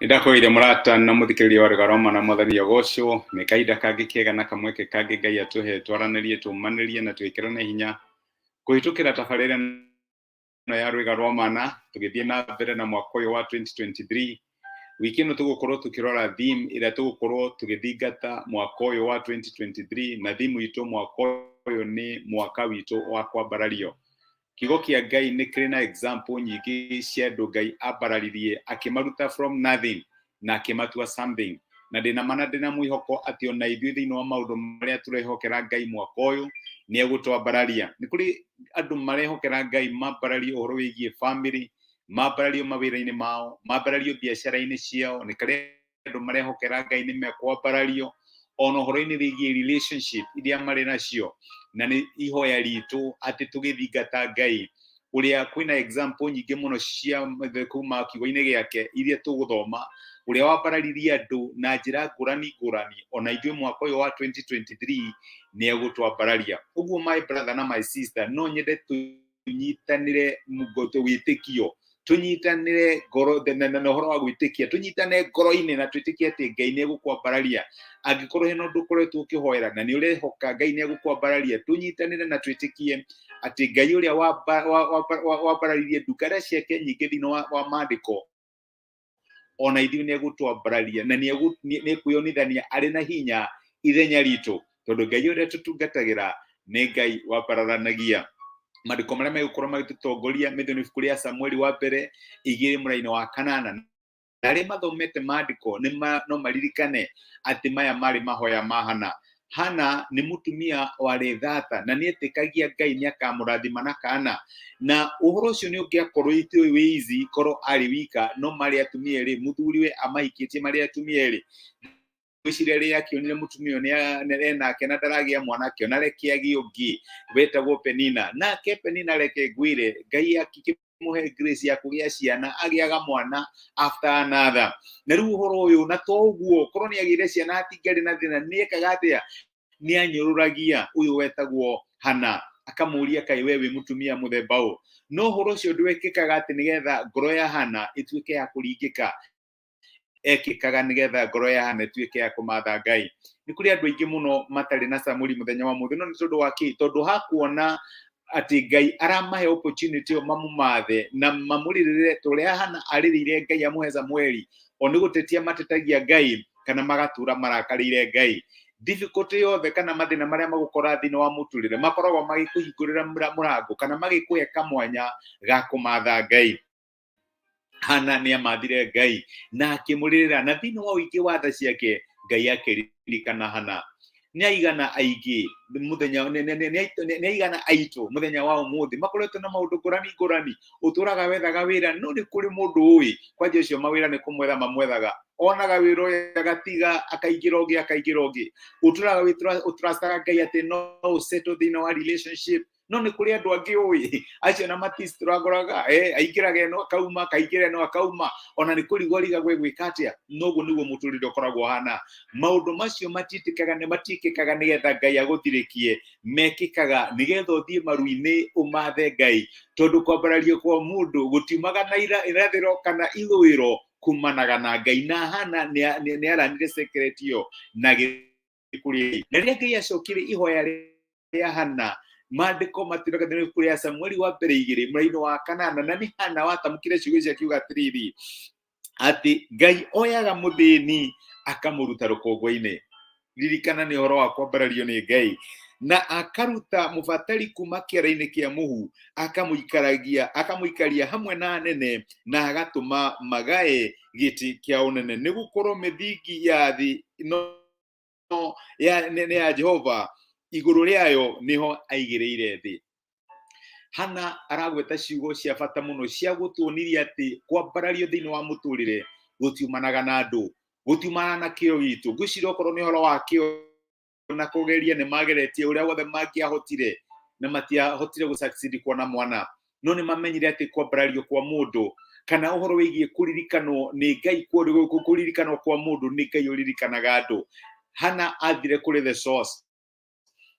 Nĩndakũgeithia mũrata na mũthikĩrĩria wa Rũgano rwa Mana Mwathani agocwo. Nĩ kahinda kangĩ kega na kamweke kangĩ Ngai atũhe twaranĩrie, tũmanĩrie na twĩkĩrane hinya kũhĩtũkĩra tabarĩra ĩno ya Rwĩga rwa Mana tũgĩthiĩ na mbere na mwaka ũyũ wa 2023. Wiki ĩno tũgũkorwo tũkĩrora theme ĩrĩa tũgũkorwo tũgĩthingata mwaka ũyũ wa 2023, na theme itũ mwaka ũyũ nĩ mwaka witũ wa kwambarario. Kiugo kĩa Ngai nĩ kĩrĩ na example nyingĩ cia andũ Ngai ambararirie akĩmaruta from nothing na akĩmatua something. Na ndĩna ma na ndĩna mwĩhoko atĩ ona ithuĩ thĩinĩ wa maũndũ marĩa tũrehokera Ngai mwaka ũyũ nĩ egũtwambararia. Nĩ kũrĩ andũ marehokera Ngai mambararie ũhoro wĩgiĩ family, mambarario mawĩra-inĩ mao, mambarario biacara-inĩ ciao. Nĩ kũrĩ andũ marehokera Ngai nĩ mekwambarario ona ũhoro-inĩ wĩgiĩ relationship iria marĩ nacio. Na nĩ ihoya ritũ atĩ tũgĩthingata Ngai ũrĩa kwĩna example nyingĩ mũno cia kuma kiugo-inĩ gĩake iria tũgũthoma, ũrĩa wambararirie andũ na njĩra ngũrani ngũrani, ona ithuĩ mwaka ũyũ wa 2023 nĩ egũtwambararia. Ũguo my brother na my sister, no nyende tũnyitanĩre wĩtĩkio, tũnyitanĩre ngoro na ũhoro wa gwĩtĩkia, tũnyitane ngoro-inĩ na twĩtĩkie atĩ Ngai nĩ egũkwambararia. Angĩkorwo hena ũndũ ũkoretwo ũkĩhoera na nĩ ũrehoka Ngai nĩ egũkwambararia, tũnyitanĩre na twĩtĩkie atĩ Ngai ũrĩa wambararirie ndungata ciake nyingĩ thĩinĩ wa maandĩko, ona ithuĩ nĩ egũtwambararia na nĩ ekwĩyonithania arĩ na hinya ithenya ritũ, tondũ Ngai ũrĩa tũtungatagĩra nĩ Ngai wambararanagia. Maandĩko marĩa megũkorwo magĩtũtongoria methũ nĩ ibuku rĩa Samueli wa mbere 2 mũraini wa 8. Na arĩa mathomete maandĩko no maririkane atĩ maya marĩ mahoya ma Hana. Hana nĩ mũtumia warĩ thata na nĩ etĩkagia Ngai nĩ akamũrathima na kana, na ũhoro ũcio nĩ ũngĩakorwo wĩ easy korwo arĩ wika, no marĩ atumia erĩ, mũthuriwe amahikĩtie marĩ atumia erĩ. Ngwĩciria rĩrĩa akĩonire mũtumia ũyũ nĩ enake na ndaragĩa mwana, akĩona reke agĩe ũngĩ wetagwo Penina. Nake Penina, reke ngwĩre, Ngai akĩmũhe grace ya kũgĩa ciana, agĩaga mwana after another. Na rĩu ũhoro ũyũ, na to ũguo, korwo nĩ agĩire ciana hatingĩarĩ na thĩna, nĩ ekaga atĩa? Nĩ anyũrũragia ũyũ wetagwo Hana, akamũria kaĩ we wĩ mũtumia mũthemba ũũ. No ũhoro ũcio ndwekĩkaga atĩ nĩgetha ngoro ya Hana ĩtuĩke ya kũringĩka, ekĩkaga nĩgetha ngoro ya Hana ĩtuĩke ya kũmatha Ngai. Nĩ kũrĩ andũ aingĩ mũno matarĩ na Samũri mũthenya wa mũthĩ, no nĩ tondũ wa kĩ? Tondũ hakuona atĩ Ngai aramahe opportunity ĩyo mamũmathe na mamũrĩrĩre ta ũrĩa Hana arĩrĩire Ngai amũhe Samueli, o nĩ gũtetia matetagia Ngai kana magatura marakarĩire Ngai. Difficulty yothe kana mathĩna marĩa magũkora thĩinĩ wa mũtũrĩre makoragwo magĩkũhingũrĩra mũrango kana magĩkũhe kamwanya ga kũmatha Ngai. Hana nĩ amathire Ngai na akĩmũrĩrĩra, na thĩinĩ wa ũingĩ wa tha ciake Ngai akĩririkana Hana. Nĩ aigana aingĩ mũthenya, nĩ aigana aitũ mũthenya wa ũmũthĩ makoretwo na maũndũ ngũrani ngũrani, ũtũraga wethaga wĩra, no nĩ kũrĩ mũndũ ũĩ kwanja ũcio mawĩra nĩ kũmwetha mamwethaga, onaga wĩra ũyũ agatiga akaingĩra ũngĩ akaingĩra ũngĩ. Ũtũraga ũtrustaga Ngai atĩ no ũsettle thĩinĩ wa relationship, no nĩ kũrĩ andũ angĩ ũĩ acio na matistrangũraga, aingĩraga ĩno akauma, akaingĩra ĩno akauma, ona nĩ kũrigwo arigagwo egwĩka atĩa. Noguo nĩguo mũtũrĩre ũkoragwo ũhana. Maũndũ macio matiĩtĩkaga nĩ matiĩkĩkaga nĩgetha Ngai agũthirĩkie, mekĩkaga nĩgetha ũthiĩ maru-inĩ ũmathe Ngai, tondũ kwambarario kwa mũndũ gũtiumaga na irathĩro kana ithũĩro, kumanaga na Ngai. Na Hana nĩ aranire secret ĩyo na kũrĩ. Na rĩrĩa Ngai acokire ihoya rĩa Hana, maandĩko matiraga thĩinĩ ibuku rĩa Samueli wa mbere 2 mũraini wa 8, na nĩ Hana watamũkire ciugo icio akiuga atĩrĩrĩ, atĩ Ngai oyaga mũthĩni akamũruta rũkũngũ-inĩ. Ririkana nĩ ũhoro wa kwambarario nĩ Ngai, na akaruta mũbatari kuma kĩara-inĩ kĩa mũhu, akamũikaragia, akamũikaria hamwe na anene, na agatũma magae gĩtĩ kĩa ũnene. Nĩ gũkorwo mĩthingi ya thĩ no ya nĩ ya Jehova, igũrũ rĩayo nĩho aigĩrĩire thĩ. Hana aragweta ciugo cia bata mũno cia gũtuoniria atĩ kwambarario thĩinĩ wa mũtũrĩre gũtiumanaga na andũ, gũtiumanaga na kĩo gitũ. Ngwĩciria okorwo nĩ ũhoro wa kĩo na kũgeria, nĩ mageretie ũrĩa wothe mangĩahotire na matiahotire gũ succeed kuona mwana, no nĩ mamenyire atĩ kwambarario kwa mũndũ kana ũhoro wĩgiĩ kũririkanwo nĩ Ngai, kũririkanwo kwa mũndũ nĩ Ngai ũririkanaga andũ. Hana athire kũrĩ the source.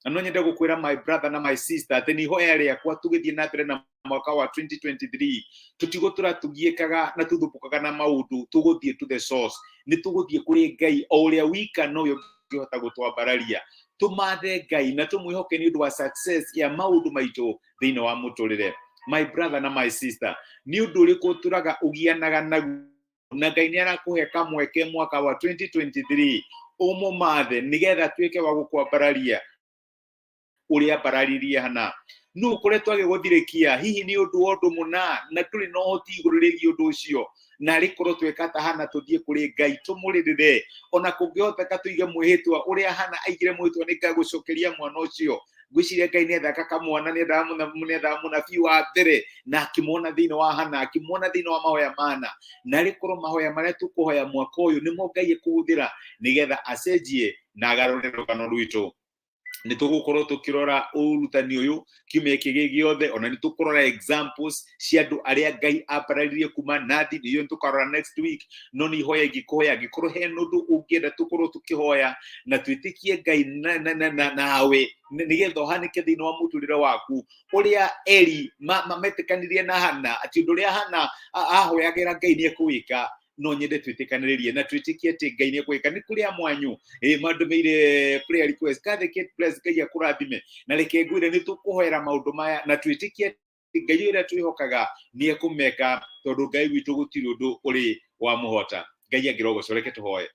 Na no nyende gukwira, my brother na my sister, atĩ nĩ ihoya rĩakwa tũgĩthiĩ na mbere na mwaka wa 2023, tũtigũtũra tũgiĩkaga na tũthumbũkaga na maũndũ. Tũgũthiĩ to the source, nĩ tũgũthiĩ kũrĩ Ngai o ũrĩa wika nowe ũngĩhota gũtwambararia. Tũmathe Ngai na tũmwĩhoke nĩ ũndũ wa success ya maũndũ maitũ thĩinĩ wa mũtũrĩre. My brother na my sister, nĩ ũndũ ũrĩkũ ũtũraga ũgianaga naguo na Ngai nĩ arakũhe kamweke mwaka wa 2023 ũmũmathe nĩgetha atuĩke wa gũkwambararia ũrĩa ambararirie Hana? Nũ ũkoretwo agĩgũthirĩkia hihi nĩ ũndũ wa ũndũ mũna na ndũrĩ na ũhoti igũrũ rĩgiĩ ũndũ ũcio? Na arĩ korwo tweka ta Hana, tũthiĩ kũrĩ Ngai tũmũrĩrĩre, ona kũngĩhoteka tũige mwĩhĩtwa ũrĩa Hana aigire mwĩhĩtwa, nĩ ngagũcokeria mwana ũcio. Ngwĩciria Ngai nĩ endaga kamwana, nĩ endaga mũnabii wa mbere, na akĩmuona thĩinĩ wa Hana, akĩmuona thĩinĩ wa mahoya ma Hana. Na arĩ korwo mahoya marĩa tũkũhoya mwaka ũyũ nĩmo Ngai ekũhũthĩra nĩgetha acenjie na agarũre rũgano rwitũ. Nĩ tũgũkorwo tũkĩrora ũrutani ũyũ kiumia gĩkĩ gĩ gĩothe, ona nĩ tũkũrora examples cia andũ arĩa Ngai ambararirie kuma nathi, nĩyo nĩ tũkarora next week. No nĩ ihoya ingĩkũhoya, angĩkorwo hena ũndũ ũngĩenda tũkorwo tũkĩhoya na twĩtĩkie Ngai nawe nĩgetha ũhanĩke thĩinĩ wa mũtũrĩre waku, ũrĩa Eli metĩkanirie na Hana atĩ ũndũ ũrĩa Hana ahoyagĩra Ngai nĩ ekũwĩka, no nyende twĩtĩkanĩrĩrie na twĩtĩkie atĩ Ngai nĩ ekwĩka. Nĩ kũrĩa mwanyu ĩ mandũmĩire prayer request. Kathy Kate Bless, Ngai akũrathime, na reke ngwĩre nĩ tũkũhoera maũndũ maya na twĩtĩkie atĩ Ngai ũrĩa twĩhokaga nĩ ekũmeka, tondũ Ngai witũ gũtirĩ ũndũ ũrĩ wa mũhota. Ngai angĩrogocwo. Reke tũhoe.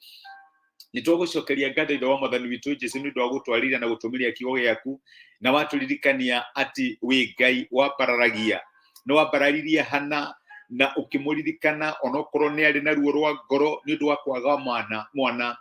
Nĩ twagũcokeria ngatho, Ithe wa Mwathani witũ Jesu, nĩ ũndũ wa gũtwarĩria na gũtũmĩria kiugo gĩaku, na watũririkania atĩ wĩ Ngai wambararagia. Nĩ wambararirie Hana na ũkĩmũririkana onokorwo nĩ arĩ na ruo rwa ngoro nĩ ũndũ wa kwaga mwana,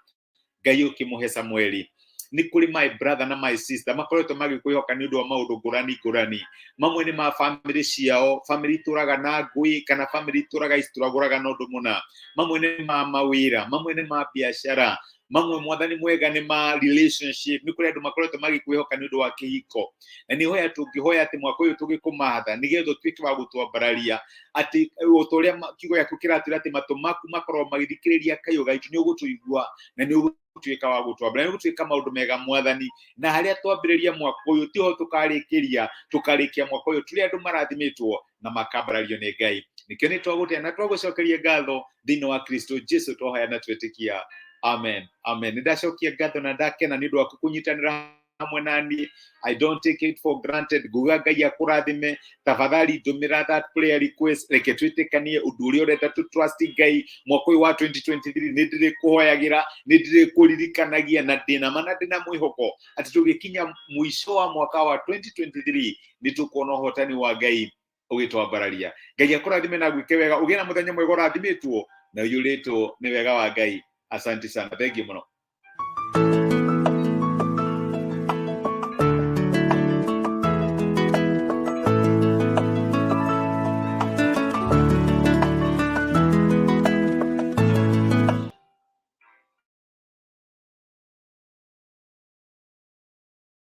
Ngai ũkĩmũhe Samueli. Nĩ kũrĩ my brother na my sister makoretwo magĩkwĩhoka nĩ ũndũ wa maũndũ ngũrani ngũrani. Mamwe nĩ ma famĩlĩ ciao, famĩlĩ itũraga na ngũĩ kana famĩlĩ itũraga ituragũraga na ũndũ mũna. Mamwe nĩ ma mawĩra, mamwe nĩ ma biacara, mamwe, Mwathani mwega, nĩ ma relationship. Nĩ kũrĩ andũ makoretwo magĩkwĩhoka nĩ ũndũ wa kĩhiko, na nĩ hoya tũngĩhoya atĩ mwaka ũyũ tũgĩkũmatha nĩgetha ũtuĩke wa gũtwambararia, atĩ o ta ũrĩa kiugo gĩaku kĩratwĩra atĩ matũ maku makorwo magĩthikĩrĩria kayũ gaitũ, nĩ ũgũtũigua na nĩ ũgũtuĩka wa gũtwambararia, nĩ ũgũtuĩka maũndũ mega, Mwathani. Na harĩa twambĩrĩria mwaka ũyũ tiho tũkarĩkĩria, tũkarĩkia mwaka ũyũ tũrĩ andũ marathimĩtwo na makambarario nĩ Ngai. Nĩkĩo nĩ twagũtĩa na twagũcokeria ngatho thĩinĩ wa Kristo Jesu twahoya na twetĩkia, amen, amen. Nĩ ndacokia ngatho na ndakena nĩ ũndũ waku kũnyitanĩra hamwe na niĩ. I don't take it for granted. Nguga Ngai akũrathime. Tafadhali ndũmĩra that prayer request, reke twĩtĩkanie ũndũ ũrĩa ũrenda tũ trust Ngai mwaka ũyũ wa 2023. Nĩ ndĩrĩkũhoyagĩra, nĩ ndĩrĩkũririkanagia, na ndĩna ma na ndĩna mwĩhoko atĩ tũgĩkinya mũico wa mwaka wa 2023 nĩ tũkuona ũhotani wa Ngai ũgĩtwambararia. Ngai akũrathime na gwĩke wega, ũgĩe na mũthenya mwega ũrathimĩtwo na ũiyũrĩtwo nĩ wega wa Ngai. Asante sana, thank you mũno.